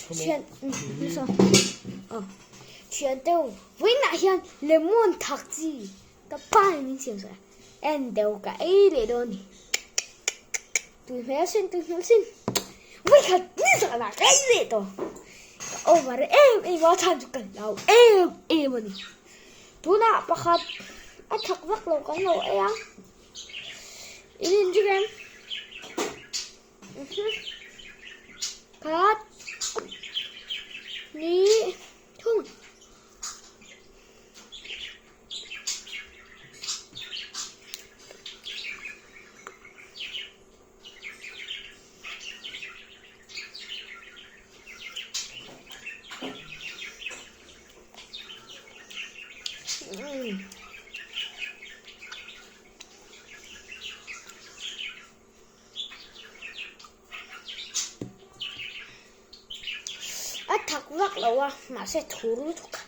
Thian thian te vawiinah hian lemon thak chi ka pa in min siam sak a en deuh ka ei leh dawn a ni tui hmel sin tui hmel sin vawikhat ni zan ah ka ei leh tawh ka over em em a chhan chu ka hlau em em a ni tunah pakhat a thak vak lo kan lo ei a in inring em. Khat ni thung. A thak vak lo a mahse thur lutuk a.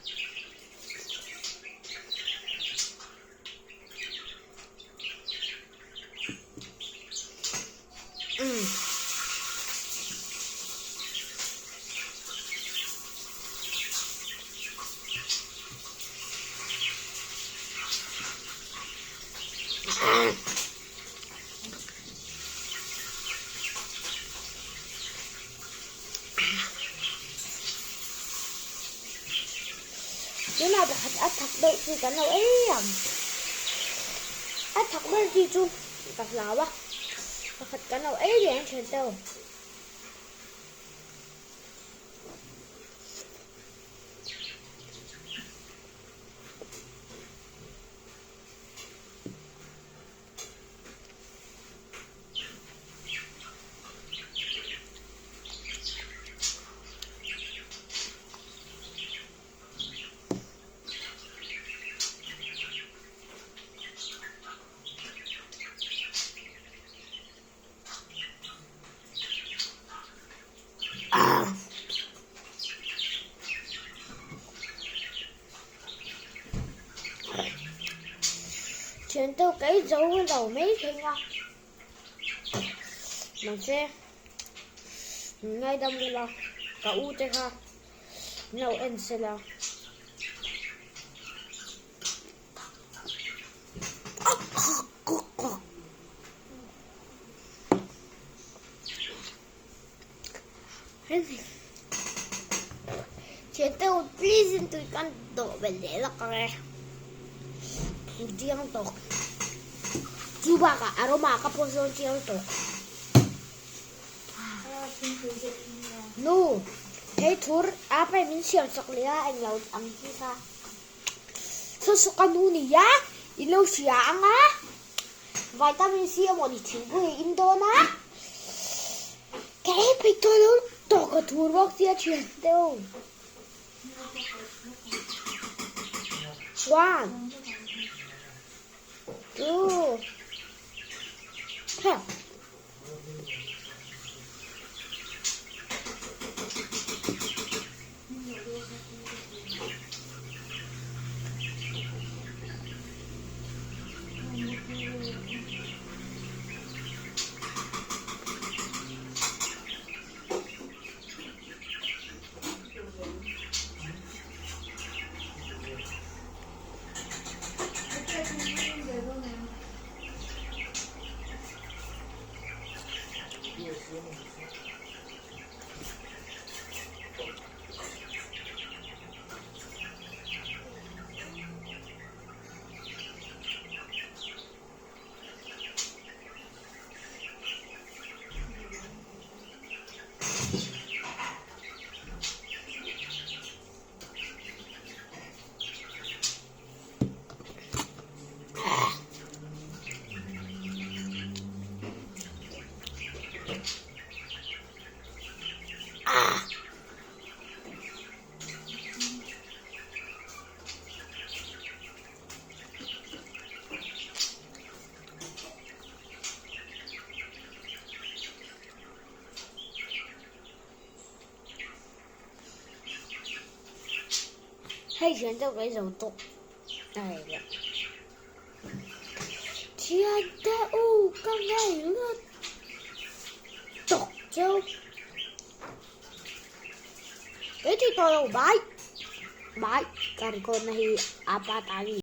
Tunah pakhat a thak deuh chu kan lo ei ang. A thak ber chi chu ka hlau a, pakhat kan lo ei reng thin teuh. Thian te kei zo lo mai thei a mahse min ngaidam ila ka u te kha min lo en sela. Thian te u please in tui kan dawh belh leh lawk ang e. Chiang tawk. Chu bakah aroma ka post dawn chiang tawk. Nu, hei thur a pai min siam sak leh a englo ang hi kha. Saw ka nu nia in lo hria ang a. Vitamin C emaw ni thingpui a in dawn a, ka ei peih tawh lo tawh ka thur bawk sia thian deuh. One, two, three. Hei thian deuh ka i zo tawh ai la thian te u ka ngei lut tawk cheu. Kei thei tawh lo, bye. Bye. Ka record na hi a pa ta a ni.